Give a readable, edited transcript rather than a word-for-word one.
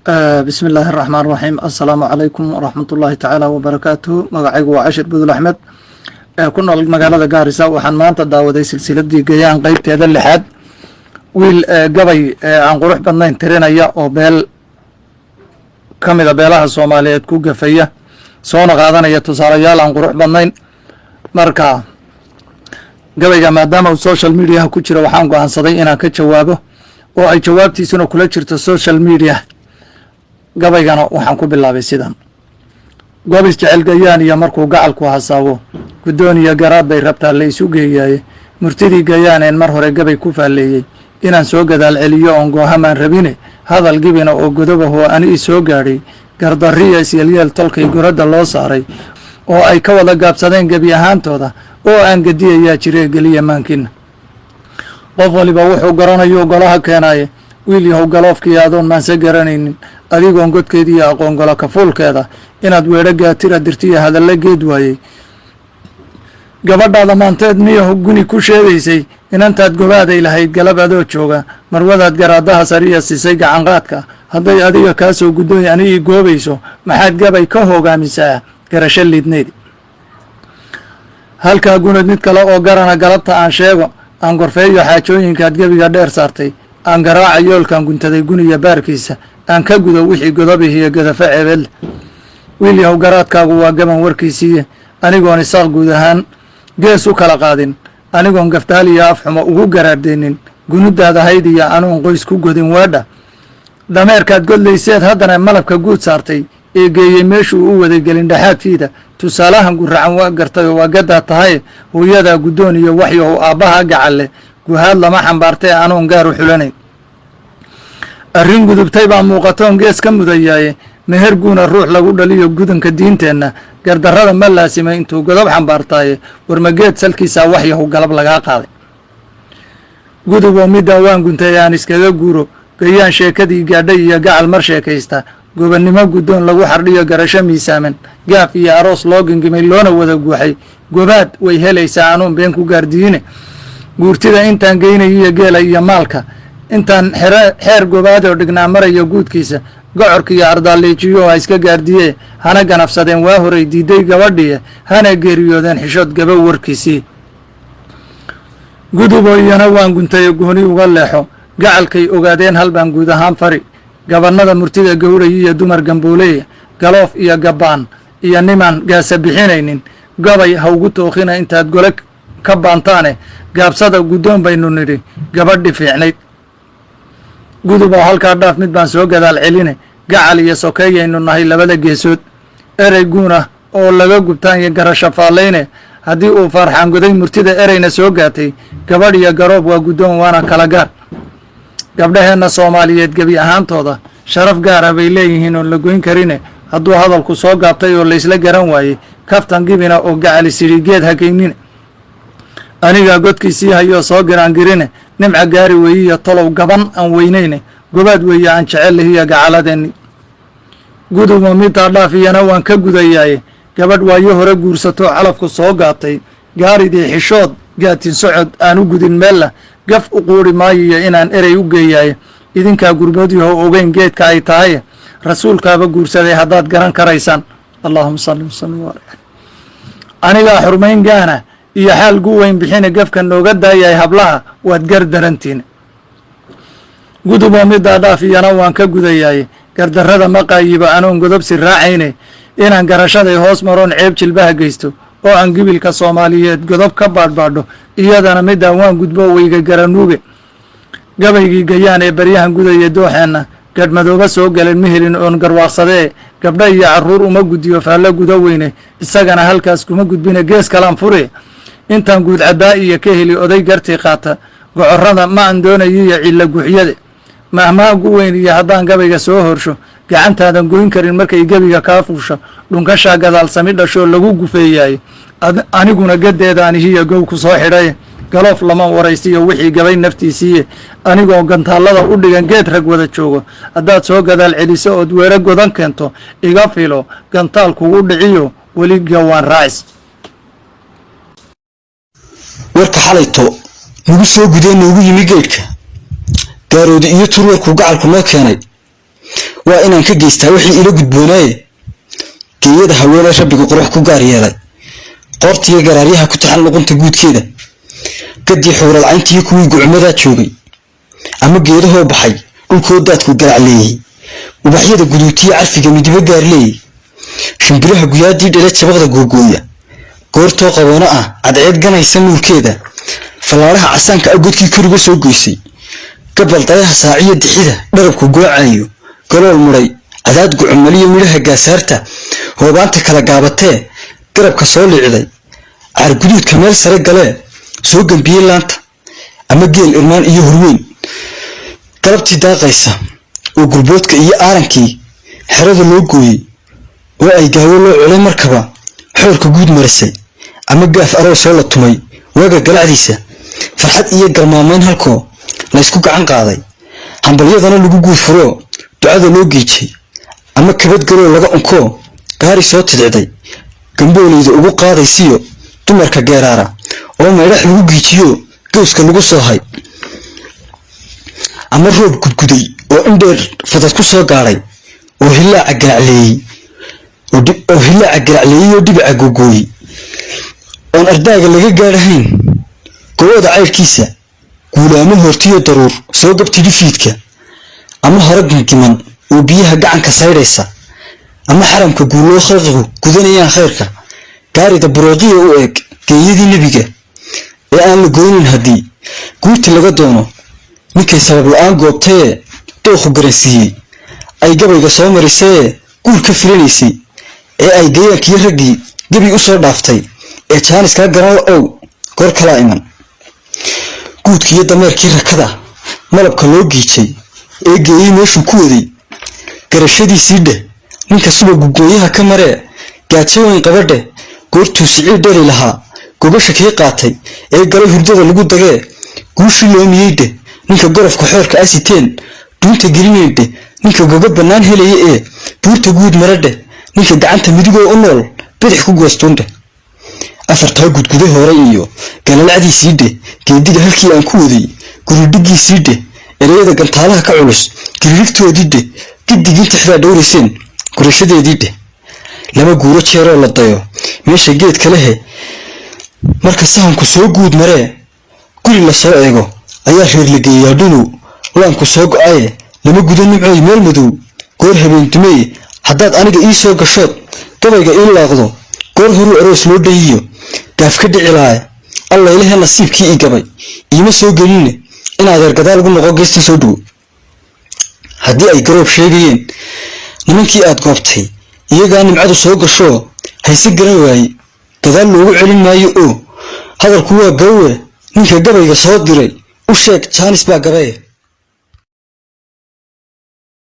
Bismi illaahi araxmaan raxiim. Assalaamu calaykum waraxmatullaahi tacaala wabarakaatuhu. Magacaygu waa Cashir Budul Axmed ee ku nool magaalada Gaarisa. Waxaan maanta daawaday silsiladii Gayaan qeybteeda lixaad. Wiil gabay aan qurux badnayn tirinaya oo beel ka mida beelaha Soomaaliyeed ku gafaya, soona qaadanaya tusaalayaal aan qurux badnayn. Marka gabayga, maadaama uu social mediaha ku jiro, waxaan go-aansaday inaan ka jawaabo, oo ay jawaabtiisuna kula jirto social media. Gabaygana waxaan ku bilaabay sidan: Gobis jecel Gayaan iyo markuu gacalku hasaawo, guddoon iyo garaad bay rabtaa la isu geeyaaye. Murtidii Gayaaneen mar hore gabay ku faalleeyey inaan soo gadaal celiyo oon goohamaan rabine, hadal gibina oo godobahoo ani i soo gaadhay, gardarriya isyeelyeel tolkay goradda loo saaray oo ay ka wada gaabsadeen gebi ahaantooda oo aan gediyayaa jiree, geliya maankiina. Qof waliba wuxuu garanayuu golaha keenaaye. Wiil yahow, galoofkii adoon maanse garanaynin, adigoon godkeediiyo aqoon golo kafuulkeeda, inaad weedho gaatira dirtiyo hadalla geed waayey. Gabadhaada maanteed miyahu guni ku sheegaysay, inantaad gobaaday lahayd galab adoo jooga, marwadaad garaadaha sariya siisay gacanqaadka, hadday adiga kaa soo guddoy ani ii goobayso, maxaad gabay ka hoogaamisaa garasho liidnayd? Halkaa gunad mid kale oo garana galabta aan sheego, aan gorfeeyo xaajooyinkaad gebiga dheer saartay, aan garaaca yoolkan guntaday guniya baarkiisa, aan ka gudo wixii godobihiyo gadafo ceebeedleh. Wiil yahow, garaadkaagu waa gaban warkiisiiye. Anigoon Isaaq guud ahaan gees u kala qaadin, anigoon gaftaal iyo afxumo ugu garaardeynin, gunudaad ahayd iyo anuun qoys ku godin weedha, dameerkaad godlayseed haddana malabka guud saartay ee geeyey meeshuu u waday gelindhexaadkiida, tusaalahan guracan waa gartay oo waa gaddaa tahay. Hooyadaa guddoon iyo waxyahow aabbaha gacalle guhaad lama xambaartee, anuun gaar u xulanayn. Arrin gudubtay baa muuqatoon gees ka mudayaaye. Meher guuna ruux lagu dhaliyo gudanka diinteenna, gardarrada ma laasimay intuu godob xambaartaaye. Warmageed salkiisaa waxyahow galab lagaa qaaday? Guduboo middaa waan guntay, aan iskaga guuro. Gayaan sheekadii gaadhay iyo gacal mar sheekaysta, gobannimo guddoon lagu xardhiyo garasho miisaaman, gaaf iyo aroos loo gingimay loona wada guuxay, gobaad way helaysaa anuun been ku gaardiine. Guurtida intaan geynayiyo geela iyo maalka intaan xeer gobaadoo dhignaa marayo guudkiisa, gocorka iyo ardaaliijiyo ha iska gaardiye, hana ganafsadeen waa horay diiday gabadhiye, hana geeriyoodeen xishood gaba warkiisii. Guduboo iyana waan guntayo, gooni uga leexo. Gacalkay ogaadeen hal baan guud ahaan fari: gabannada murtida gowray iyo dumar gambooley, galoof iyo gabbaan iyo nimaan gaasa bixinaynin, gabay ha ugu tookhina intaad gole ka baantaane. Gaabsada, guddoon baynu nidhi gabadhi fiicnayd. Guduboo halkaa dhaaf, mid baan soo gadaal celine. Gacal iyo sokeeyaynu nahay labada geesood. Erey guuna oo laga gubtaan iyo garasho faallayne, haddii uu Faarxaan Goday murtida ereyna soo gaatay, gabadh iyo garoob waa guddoon, waana kala gaar. Gabdhaheenna Soomaaliyeed gebi ahaantooda sharaf gaara bay leeyihiin oon la goyn karine. Hadduu hadalku soo gaabtay oo laysla garan waayey, kaftan gibina oo gacali geed hageynine. Anigaa godkiisii hayoo soo giraangirine. Nimca gaari weeyiyo tolow gaban aan weynayne, gobaad weeye aan jecel lihiyo gacaladeenni. Gudubo middaa dhaaf, iyana waan ka gudayaaye. Gabadh waayo hore guursatoo calafku soo gaabtay, gaaridii xishood gaatin socod aan u gudin meella, gaf u quuri maayiyo inaan erey u geeyaaye. Idinkaa gurboodyahow ogeyn geedka ay tahay, rasuulkaaba guursaday haddaad garan karaysaan. Allahuma salli wasallim wbaarik. Anigaa xurmayn gaana iyo xaal gu weyn bixina, gafka nooga daayahay hablaha, waad gar darantiin. Guduboo middaa dhaaf, iyana waan ka gudayaaye. Gardarrada ma qaayibo anoon godobsi raacayne, inaan garashaday hoos maroon ceeb jilbaha geysto oo aan gibilka Soomaaliyeed godob ka baadhbaadho, iyadana middaa waan gudbo, weyga garanuuge. Gabaygii Gayaan ee baryahan gudaya dooxeenna, gadhmadooba soo galan ma helin oon garwaaqsadee. Gabdha iyo carruur uma guddiyo faallo guda weyne, isagana halkaas kuma gudbine, gees kalaan fure. Intaan guud caddaa iyo ka heli oday gartii qaata, gocorrada ma aan doonayiyo cilla guuxyade. Mahmaa gu weyn iyo haddaan gabayga soo horsho, gacantaadan goyn karin markay gebiga kaa fuusho, dhunkashaa gadaalsami dhashoo lagu gufeeyaaye. Aniguna gadeedaanihiyo gow ku soo xidhay, galoof lama waraysiyo wixii gabay naftiisiiye. Anigoo gantaallada u dhigan geed rag wada joogo, haddaad soo gadaal celiso ood weero godan keento, iga filo gantaal kugu dhiciyo weli gawaan raacis. Warka xalayto nagu soo gudee noogu yimi geedhka gaaroodi iyo turwarkuu gacalku noo keenay. Waa inaan ka geystaa wixii ila gudboonaaye. Geeyada haweenee rabbigu qurux ku gaar yeelay, qoortiyo garaaryaha ku taxan luqunta guudkeeda, gadii xuural cayntiiyo kuwii gucmadaa joogay, ama geedahoo baxay dhulkoo daadku garacleeyey, ubaxyada guduutiyo carfiga midibo gaar leeyey, shimbiraha guyaadii dhale jabaqda googooya, goortoo qaboono ah cadceed ganaysa nuurkeeda, fallaadhaha casaanka ah godkii koriga soo goysay, gabal dayaha saaciyo dixida dharabku goocayo, galool mudhay cadaad gucumaliyo midhaha gaasaarta, hoobaanta kala gaabatee garabka soo liicday, caarguduudka meel sare galee soo gambiyey laanta, ama geel irmaan iyo horweyn galabtii daaqaysa oo gurboodka iyo aarankii xerada loo gooyey oo ay gaawo loo culay markaba xoorka guud marisay, ama gaaf aroosoo la tumay waaga galacdiisa, farxad iyo galmaamayn halkoo laysku gacan qaaday, hambalyadana lagu guud furoo ducada loo geejay, ama kabad galoo laga unkoo gaari soo tidicday gamboolayda ugu qaadaysiyo dumarka geeraara oo maydhax lagu giijiyo gowska lagu soo hay, ama roob gudguday oo indheer fadad ku soo gaadhay oo hillaaca garacleeyey oo hillaaca garacleeyey oo dhibica googooyey, oon ardaaga laga gaadhahayn gobooda cayrkiisa, guulaamo hortiyo daruur soo gabtidhi fiidka, ama hore gingiman oo biyaha gacanka saydhaysa, ama xaramka guuloo khalqigu gudanayaan khayrka, gaarida burooqiya u eeg geeyadii nebiga ee aan la goynin haddii guurti laga doono, ninkay sabab la-aan goobtayee dookhu garansiiyey, ay gabayga soo marisayee guur ka filanaysay, ee ay gayaankiyo raggii gebi u soo dhaaftay, ee jaaniskaa garan la ow goor kalaa iman, guudkiiyo dameerkii rakada malabka loo giijay ee geeyey meeshuu ku waday garashadiisii dheh, ninka subagu gooyaha ka maree gaajo weyn qabadheh, goortuu siciid dhali lahaa gogasha kii qaatay ee galay hurdada lagu dagee guushii loomiyey dheh, ninka gorofka xoorka asiteen duunta gelinayn dheh, ninka gogo bannaan helaya ee buurta guud mara dheh, ninka gacanta midigoo u nool bidix ku goostuun dheh. Afartaa gudguda hore iyo galalacdiisii dheh, geediga halkii aan ku waday guridhigiisii dheh, ereyada gantaalaha ka culus giririgtoodii dheh, gidigii tixdaa dhowrayseen gurashadeedii dheh. Laba guuro jeeroo la dayo meesha geedka lehe, marka sahanku soo guud maree guri la soo eego ayaa reer la geeyaa dhulu laanku soo go-aye, lama gudo nimcooy meel madow goor habeen dumeye. Haddaad aniga ii soo gashood gabayga ii laaqdo, goor horuu aroos loo dhayiyo gaaf ka dhici lahaye, allaylehe nasiibkii ii gabay iima soo geline, inaadeer gadaal ugu noqo geestan soo dhowo. Haddii ay garoob sheegayeen nimankii aad goobtay, iyagaa nimcadu soo gashoo hayse garan waaye, gadaal loogu celin maayo oo hadalku waa gawe. Ninka gabayga soo diray u sheeg jaanis baa gabaye.